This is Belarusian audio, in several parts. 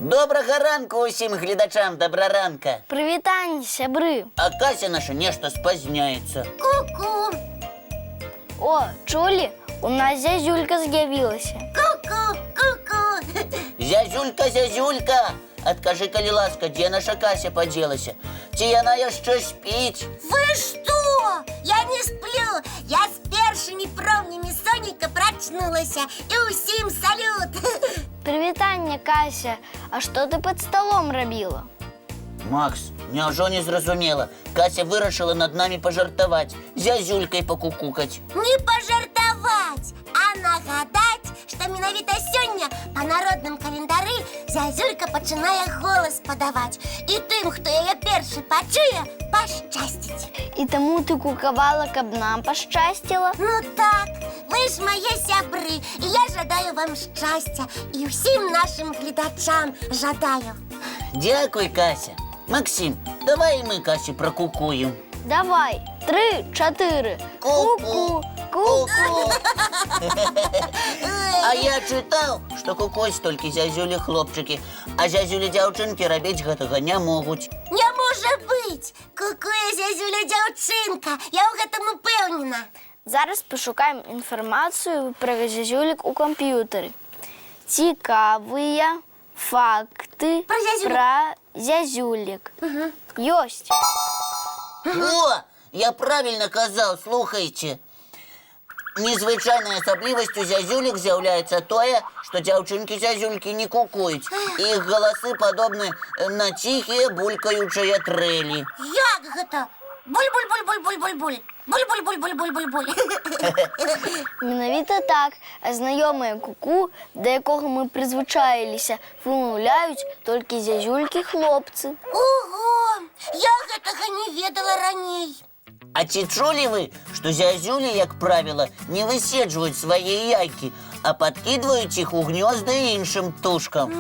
Добрага ранку усім гледачам Дабраранка. Прывітанне, сябры. А Кася наша нешта спазняецца. Ку-ку, О, чулі? У нас зязюлька з'явілася. ку-ку, ку-ку. Зязюлька, зязюлька, адкажы, калі ласка, дзе наша Кася падзелася? Ці яна яшчэ спіць? Вы что? Я не сплю. Я з першымі промнямі сонейка прачнулася. І ўсім салют. Прывітанне, Кася. А што ты пад сталом рабіла? Макс, няўжо не зразумела? Кася вырашыла над намі пажартаваць, зязюлькай пакукукаць. Не пажартаваць, а нагадаць, што менавіта сёння па народным календары зязюлька пачынае голас падаваць. І тым, хто яе першы пачуе, пашчасціць. І таму ты кукавала, каб нам пашчасціла? Ну так, вы ж мае сябры, і я жадаю вам шчасця і ўсім нашым гледачам жадаю. Дзякуй, Кася. Максім, давай і мы Касю пракукуем. Давай, тры, чатыры. Ку-ку, Ку-ку. А я чытаў, што кукуюць толькі зязюлі хлопчыкі, а зязюлі дзяўчынкі рабіць гэтага не могуць. Не можа быць! Кукуе зязюля дзяўчынка, я ў гэтым упэўнена. Зараз пашукаем інфармацыю пра зязюлек у камп'ютары. Цікавыя факты Пра зязюлек. пра зязюлек. Ёсць. О, я правільна казаў, слухайце. Незвычайнай асаблівасцю зязюлек з'яўляецца тое, што дзяўчынкі зязюлькі не кукуюць. Іх галасы падобны на ціхія булькаючыя трэлі. Як гэта? Буль-буль-буль-буль-буль-буль-буль. Буль-буль-буль-буль-буль-буль-буль. Менавіта так, а знаёмае куку, да якога мы прызвычаіліся, вымаўляюць толькі зязюлькі хлопцы. Ого! Я гэтага не ведала раней. А ці чулі вы, што зязюлі, як правіла, не выседжваюць свае яйкі, а падкідваюць іх у гнёзды іншым птушкам?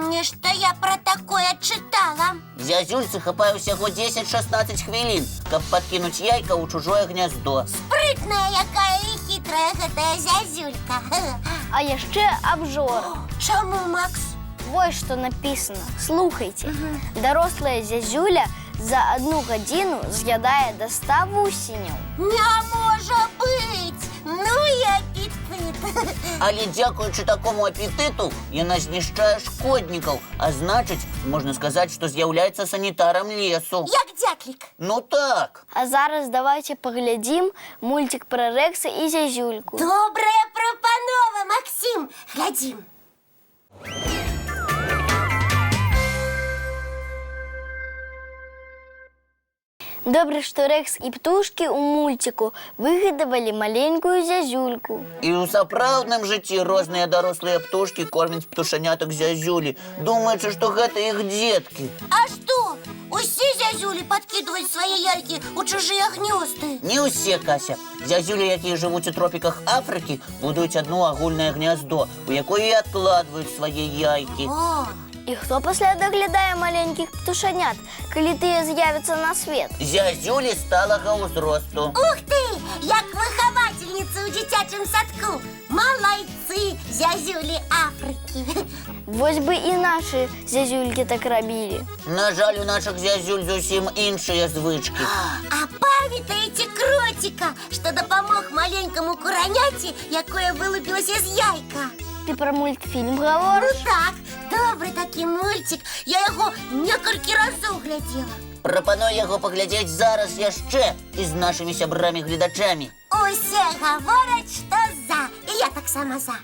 Нешта я пра такое чытала. Зязюльцы хапае ўсяго 10-16 хвілін, каб падкінуць яйка ў чужое гняздо. Спрытная якая і хітрая гэтая зязюлька. А яшчэ абжора. Чаму, Макс? Вось што напісана. Слухайце. Дарослая зязюля за адну гадзіну з'ядае да 100 вусеняў. Не можа быць! Ну і апетыт. Але дзякуючы такому апетыту яна знішчае шкоднікаў, а значыць, можна сказаць, што з'яўляецца санітарам лесу. Як дзятлік. Ну так. А зараз давайте паглядзім мульцік пра Рэкса і зязюльку. Добрая прапанова, Максім. Глядзім. Добра, што Рэкс і птушкі ў мульціку выгадавалі маленькую зязюльку. І ў сапраўдным жыцці розныя дарослыя птушкі кормяць птушанятак зязюлі, думаючы, што гэта іх дзеткі. А што? Усе зязюлі падкідваюць свае яйкі ў чужыя гнёзды. Не ўсе, Кася. Зязюлі, якія жывуць у тропіках Афрыкі, будуюць адно агульнае гняздо, у якое і адкладваюць свае яйкі. О, І хто пасля даглядае маленькіх птушанят, калі тыя з'явяцца на свет? Зязюлі сталага ўзросту. Ух ты! Як выхавацельніца ў дзіцячым садку. Малайцы, зязюлі Афрыкі. Вось бы і нашы зязюлькі так рабілі. На жаль, у нашых зязюль зусім іншыя звычкі. А памятаеце кроціка, што дапамог маленькаму кураняці, якое вылупілася з яйка? Ты пра мультфільм Ну гаворыш? так, добры такі мульцік. Я яго некалькі разоў глядзела. Прапаную яго паглядзець зараз яшчэ і з нашымі сябрамі-гледачамі. Усе гавораць, што за. І я таксама за.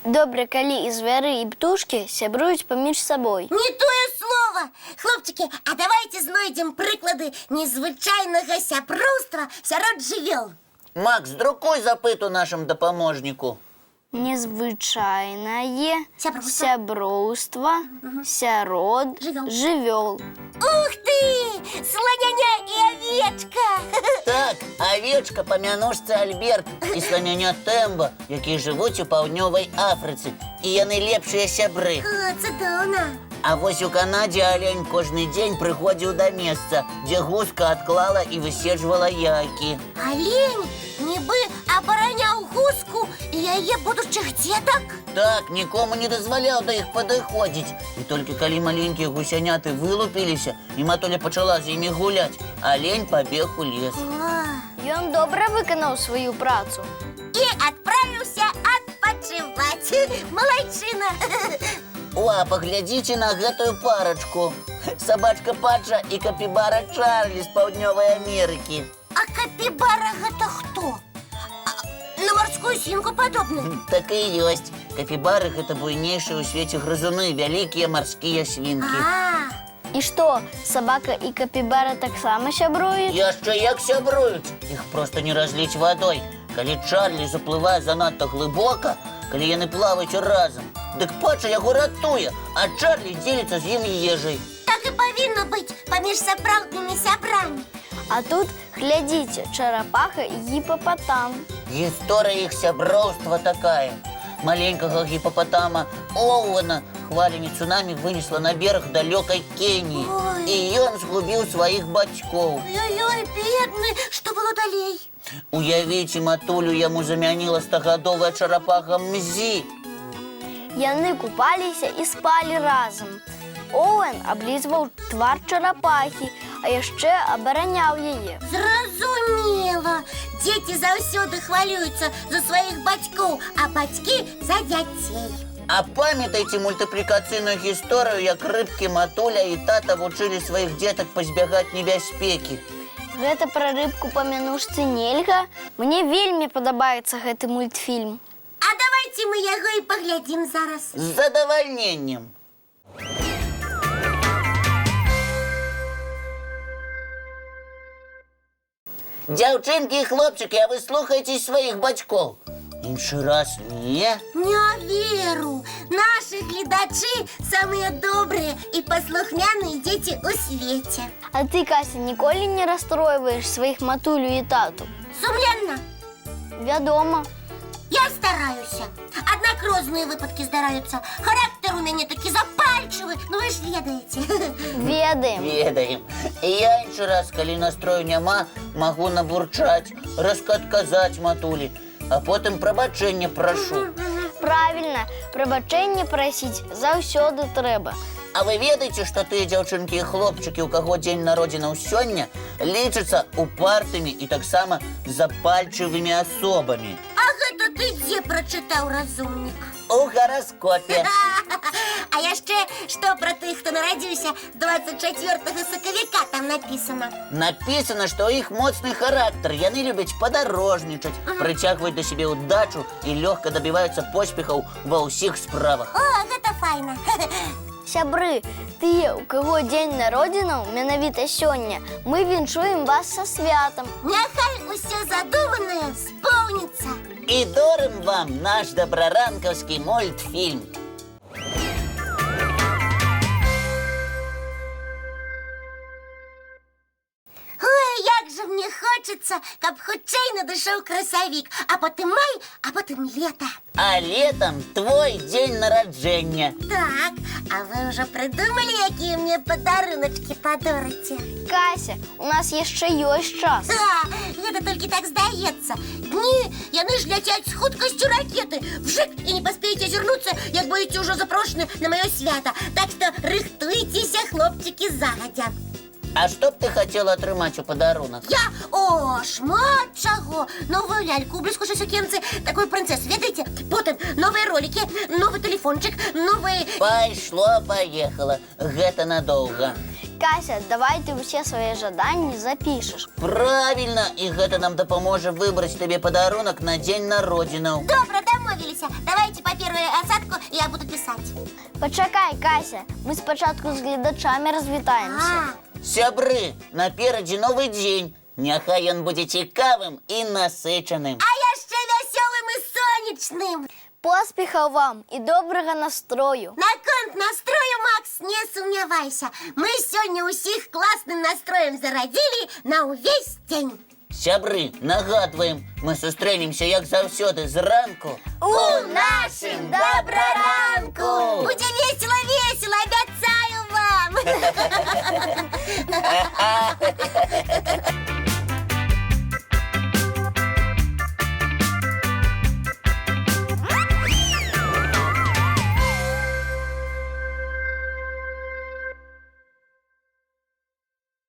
Добра, калі і звяры, і птушкі сябруюць паміж сабой. Не тое слова. Хлопчыкі, а давайте знойдзем прыклады незвычайнага сяброўства сярод жывёл. Макс, друкуй запыту нашым дапаможніку. Незвычайнае Сяброўства. сяброўства сярод Жывёл. жывёл. Ух ты! Сланяня і авечка! Так, авечка па мянушцы Альберт і сланяня Тэмба, якія жывуць у паўднёвай Афрыцы. І яны лепшыя сябры. О, цудоўна! А вось у Канадзе алень кожны дзень прыходзіў да месца, дзе гуска адклала і выседжвала яйкі. Алень нібы абараняў гуску і яе будучых дзетак. Так, нікому не дазваляў да іх падыходзіць. І толькі калі маленькія гусяняты вылупіліся, і матуля пачала з імі гуляць, алень пабег у лес. А. Ён добра выканаў сваю працу. І адправіўся адпачываць. Малайчына. О, а паглядзіце на гэтую парачку. Сабачка Паджа і капібара Чарлі з Паўднёвай Амерыкі. А капібара гэта хто? А, на марскую свінку падобны. Так і ёсць. Капібары гэта буйнейшыя ў свеце грызуны, вялікія марскія свінкі. А, І што, сабака і капібара таксама сябруюць? Яшчэ як сябруюць. Іх проста не разліць вадой. Калі Чарлі заплывае занадта глыбока, калі яны плаваюць разам, дык Паджа яго ратуе, а Чарлі дзеліцца з ім ежай. Так і павінна быць паміж сапраўднымі сябрамі. А тут, глядзіце, чарапаха і гіпапатам. Гісторыя іх сяброўства такая. Маленькага гіпапатама Оуэна хвалямі цунамі вынесла на бераг далёкай Кеніі. Ой. І ён згубіў сваіх бацькоў. Ой-ой, бедны, што было далей? Уявіце, матулю яму замяніла стагадовая чарапаха Мзі. Яны купаліся і спалі разам. Оуэн аблізваў твар чарапахі, а яшчэ абараняў яе. Зразумела. Дзеці заўсёды хвалююцца за сваіх бацькоў, а бацькі за дзяцей. А памятаеце мультыплікацыйную гісторыю, як рыбкі матуля і тата вучылі сваіх дзетак пазбягаць небяспекі? Гэта пра рыбку памянушцы нельга. Мне вельмі падабаецца гэты мультфільм. А давайце мы яго і паглядзім зараз. З задавальненнем. Дзяўчынкі і хлопчыкі, а вы слухаеце сваіх бацькоў? Іншы раз не. Не веру. Нашы гледачы самыя добрыя і паслухмяныя дзеці ў свеце. А ты, Кася, ніколі не расстройваеш сваіх матулю і тату? Сумленна, Вядома. Я стараюся. Аднак розныя выпадкі здараюцца. Характар у мяне такі запальчывы, ну вы ж ведаеце. Ведаем. Ведаем. І я іншы раз, калі настрою няма, магу набурчаць, рэзка адказаць матулі, а потым прабачэння прашу. Правільна, прабачэнне прасіць заўсёды трэба. А вы ведаеце, што тыя дзяўчынкі і хлопчыкі, у каго дзень народзінаў сёння, лічацца упартымі і таксама запальчывымі асобамі. А гэта ты дзе прачытаў, разумнік? У гараскопе. А яшчэ што пра тых, хто нарадзіўся 24 сакавіка, там напісана? Напісана, што ў іх моцны характар, яны любяць падарожнічаць, прыцягваюць да сябе ўдачу і лёгка дабіваюцца поспехаў ва ўсіх справах. О, гэта файна. Сябры, тыя, у каго дзень народзінаў менавіта сёння, мы віншуем вас са святам. Няхай усё задуманае споўніцца. І дорым вам наш дабраранкаўскі мультфільм. Ой, як жа мне хочацца, каб хутчэй надышоў красавік, а потым май, а потым лета. А летам твой дзень нараджэння. Так, а вы ўжо прыдумалі, якія мне падаруначкі падорыце? Кася, у нас яшчэ ёсць час. Ха, гэта толькі так здаецца. Дні, яны ж ляцяць з хуткасцю ракеты. Вжик, і не паспееце азірнуцца, як будзеце ўжо запрошаны на маё свята. Так што рыхтуйцеся, хлопчыкі, загадзя. А што б ты хацела атрымаць у падарунак? Я? О, шмат чаго! Новую ляльку ў бліскучай сукенцы, такую прынцэсу, ведаеце? Потым новыя ролікі, новы тэлефончык, новы... Пайшло, паехала. Гэта надоўга. Кася, давай ты ўсе свае жаданні запішаш. Правільна, і гэта нам дапаможа выбраць табе падарунак на дзень народзінаў. Добра, дамовіліся. Давайце паперу і асадку, я буду пісаць. Пачакай, Кася, мы спачатку з гледачамі развітаемся. А, Сябры, наперадзе новы дзень. Няхай ён будзе цікавым і насычаным. а яшчэ вясёлым і сонечным. Поспехаў вам і добрага настрою. Наконт настрою, Макс, не сумнявайся. Мы сёння ўсіх класным настроем зарадзілі на ўвесь дзень. Сябры, нагадваем, мы сустрэнемся, як заўсёды, зранку. У нашым добраранку! Будзе весела-весела, абяцаем! Ха-ха.